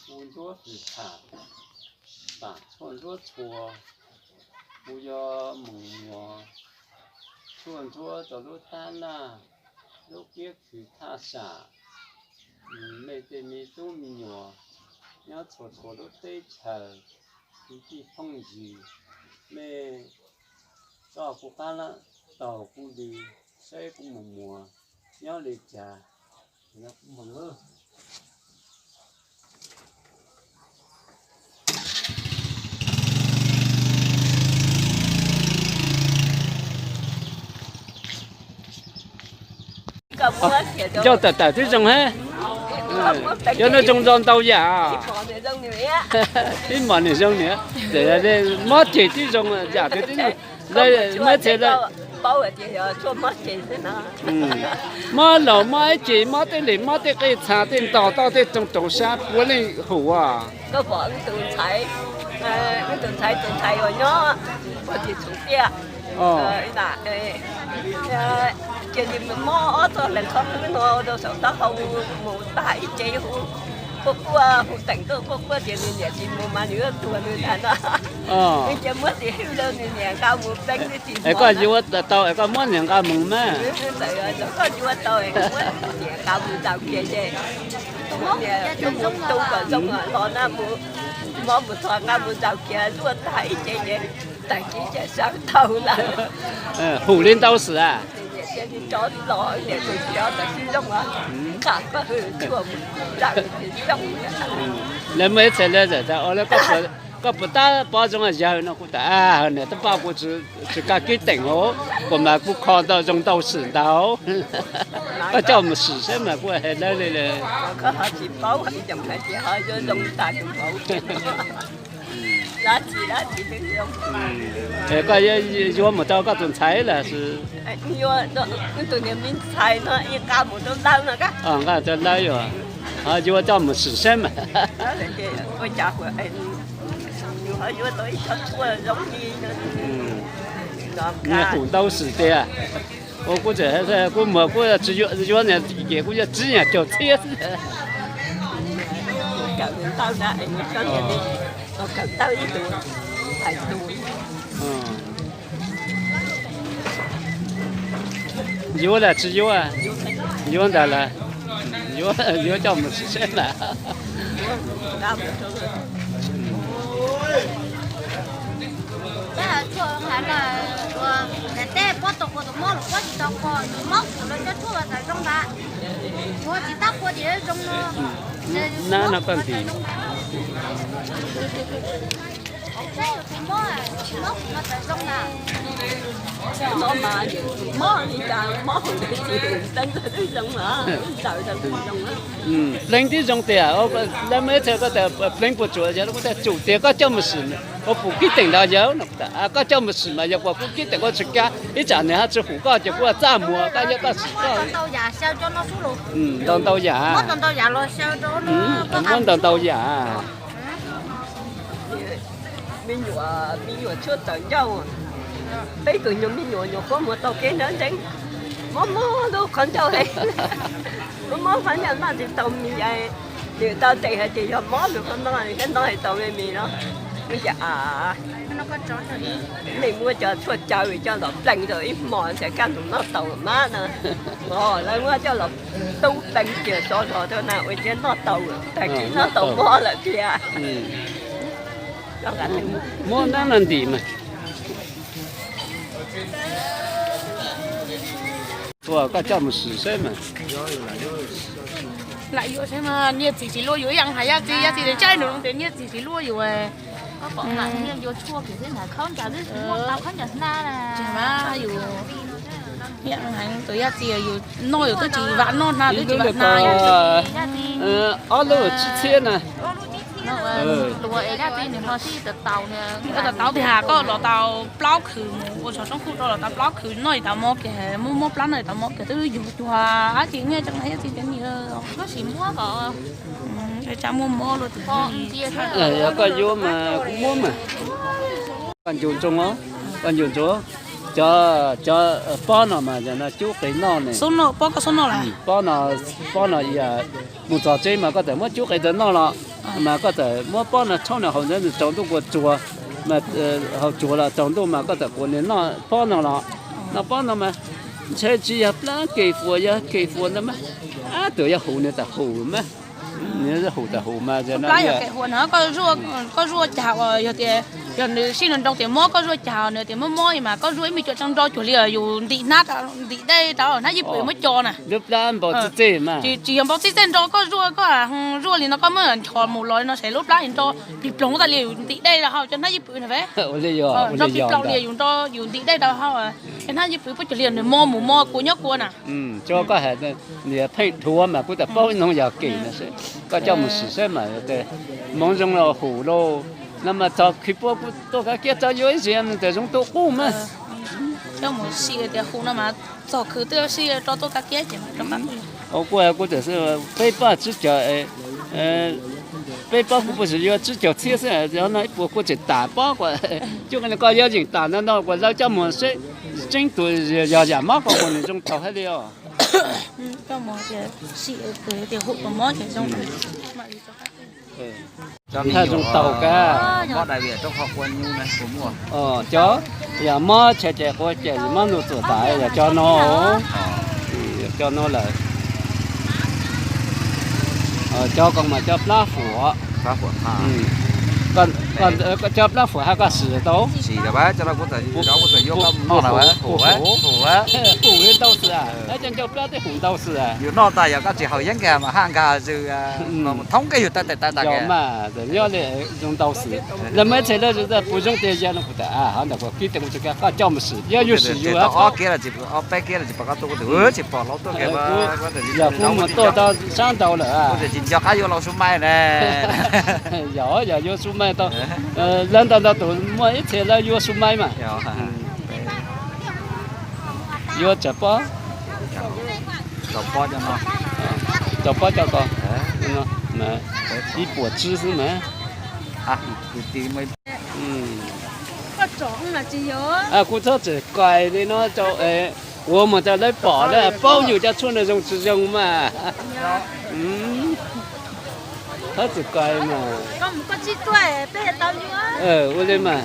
kuv ntsuab fwm tham, tham tshuaj ntsuab txhua, kuv yuav mus muas tshuaj ntsuab rau lub tab naj, lub kiab khw thaj sam. Mej tej me tub me nyuam nyob txhua txhua lub teb chaws, kwv tij phooj ywg, mej txoj kuv qab taug kuv li, saib kuv mus muas nyob li cas. Coj tawm tawm twb zoo hab. Cov nuav zoo ntau ntau yam. Ib mos nws zoo nws, mob ceg twb zoo, yam twg twb zoo. Mob txhia, mob laus mob ib ce, mob tej lem mob tej qej txha tej ntog toj tej roog rauv sab puav leej hum as. Tus ntxhais, tus ntxhais, tus ntxhais uas nyob puag tim Txhuv Tiaj, cia li mob ob txoj leeg qhov qwb no rau saum taub hau mus tag ib ce hu quaj quaj, hu teem tuaj quaj quaj tias nws niam tsis mus mas nws yuav tuag nws ntag no. Nws cia muab tis hwj rau nws niam nqa mus pleev nws tsis Es koj yuav tau es koj muab niam nqa mus mas. Txawm koj yuav tau es muab niam nqa mus ntaus kiag ces tus niam mus tu kom zoo los na, mus mob mus txog nqa mus ntaus kiag zuaj tag ib ce ces tag kis ces sawv tau lawm. Hum li ntau xwm a. Niam cia li rov los, niam tus cov tawm sib zoo, qam pawg hwm tshuaj mus ntaus zoo. Lawv muaj ib txhia lawv txawm tas ua, koj puas tab pov zoo yawg no? Kuv tas, niam tab pov kuv tsis, tsis kaj kib teem hauv, kuv mas kuj kho ntau zoo ntau xwm ntau. Koj coj mus sim saib mas kuv hais lawv li lawm. Es koj yuav mus rau koj tus ntxhais los? Tus niam me ntxhais no ib nqa mus rau lawv no, nqa rau lawv yuav, yuav coj mus sim saib mas. Nws hum ntau xwm tiag. Ua kuv tseem, kuv muag kuv tsis yuav, yuav niam ces kuv yuav tsib nyuag caug txhiab xwb. Yuav los tsis yuav? Yuav ntag lawm. Yuav, yuav coj mus sim saib mas. Tej pob tau qhua tus mob los pob tsis tau qhua, mob kuv lawv cov tshuaj los txawm zoo ntag. Qhua tsis tab qhua ces zoo no. Nab no koj ntim. Mob kuv no txawm zoo na. Mob li cas mob pleev twb zoo tiag, lawv muaj ib txhia koj tas pleev puas tsuam yog kuv tas tsum tiag, koj coj mus sim, ua puas kib teem ntawd yawg no, koj coj mus sim mas yog puas kuv kib teem, kuv tsis kab ib tsam nws ho tsis hum koj ces kuv txaj muag koj, yog koj sim koj. Ntau ntau yam, muab ntau ntau yam. Me nyuam, me nyuam tshuaj tawm ncauj, peb tus nyuag me nyuam nyuam qhuav mus taug kev nrab ntseeb, mob mob lub qhov ncauj, mob mob qhov ncauj noj tsis tau mis, nws tau tes hais tias yog mob nws qhov no thiab, noj tsis tau me mis no. Ces a, nej muab cov tshuaj caw coj los pleev rau ib hmos ntxhais kaj ntug noj tau mas na. Lawv muab coj los tub pleev kiag sov zog rau na ua cas noj tau, tag kis noj tau mob lawm thiab. Muab nab no ntim mas. Ua koj coj mus sim saib mas. Lam yuav saib mas niag txiv tsis luaj yuav, ib yam hais Yaj Txiv, Yaj Txiv tias caij nws tias niag txiv tsis luaj yuav. Tus Yaj Txiv yus noj yus twb tsis vam noj hna, twb tsis vam hna. Ob lub tsib txhiab na. Tus Yaj Txiv nws ho sib tau, tau tias koj los tau plaub khw mus ua tsov soob kuj rau los tau plaub khw noj tau mob kiag, muab mob plab noj tau mob kiag twb yug cuag dab tsi nyiaj tseem Yaj Txiv tias nim koj sim muab kom tsa muaj mob luaj tus. Yog koj yuav mas kuv muab mas. Koj ncu ntsoov, koj ncu ntsoov, cov, cov pob no mas cub qe noj ne. Pob no, pob no mus txog tsev mas koj txawm muab cub qe rau noj los. Mas koj txawm muab pob no tshob nws haus ntawd nws tsaus ntuj kua tsuag, mas haus tsuag los tsaus ntuj mas koj txawm kuas nws noj pob no los, noj pob no mas ntshe tsis yog plab kem fuas, yog kem fuas ntawd mas, ab, tuam yog hum nws txawm hum mas, nws hum txawm hum mas. Plab yog kem fuas no, koj zuaj cas uas yog tias, yog nws sij nws nroo tias mob koj zuaj cas nws tias mob mob mas koj zuaj ib me cuam tseeb nro cuag li yus ntim hnab, ntim dej rau hnab yij pwm muab co na. Lub plab npau txij txej mas. Tsis yog npau txij txej nro, koj zuaj, koj zuaj li no koj muab nchos mus los li no ces lub plab nro plig ploog tas li yus ntim dej rau hauv cov hnab yij pwm na ve. Nro plig ploog li yus nro yus ntim dej rau hauv cov hnab yij pwm puab cuag li nws mo mus mo kua nyob kua na. Tsuav koj hais niag pheej dhuav mas kuv txawm paub ib hnub yog kem no, koj coj mus sim saib mas tes hmoov zoo los hum lauj. No mas txog khi puab kuv tuaj kab kiab txawm yuav ib ntsis tes zoo tu qub mas. Coj mus sim tias hum no mas txog khwv twb sib rov tuaj kab kiab ces. Kuv, kuv txawm peb pab tsib caug, peb pab kuv puas tsis yuav tsib caug txhiab xwb, no ib puas kuv tseem tam pob kuas, coj koj yuav yeem tam ntau ntau kuas lawv coj mus seb tseeb tus yog yam mob koj kuas nws zoo taus hab li os. Coj mus sim tias hum tus mob ces zoo. Thaj zoo taus kab. Cov yog mob tshais ces quav ces mob ntuj txuam tas yog cov no, cov no lawm. Cov ko mas cov plab fuam. Cov plab fuam hab koj sim tau? Hum li ntau xwb, cov ncauj plab twb hum ntau xwb. Yus noj tas yog koj tsis haus yeeb kiag mas haj nkag zws thoob kiag yus tes tes taw tas. Yog mas nyob li zoo ntau xwb. Lawv muaj ib txhia lawv puas zoo tiag yog no kuv tas hov ntawm kuv kib tes kuv tsis kab koj coj mus sim, yog yus sim yus ob kiab los tsis pom, ob peb kiab los tsis pom koj tuaj, kuv tsis pom laus tuaj kiag. Yog kuv mus tuaj tau sab ntau lawm, tsis nco qab yuav laus su mai ne. Yog, yog yuav su mai tau. Lawv ntau ntau tus muaj ib txhia lawv yuav su mai mas. Yuav tsawg pob? Rau pob coj ko, ib puas tsib xwb mas. Kuv txhob txwm kais li no rau, ua mus rau lawv pom lawv paub yus cov tshuaj no zoo tsis zoo mas. Txhob txwm kais mas. Ua li mas.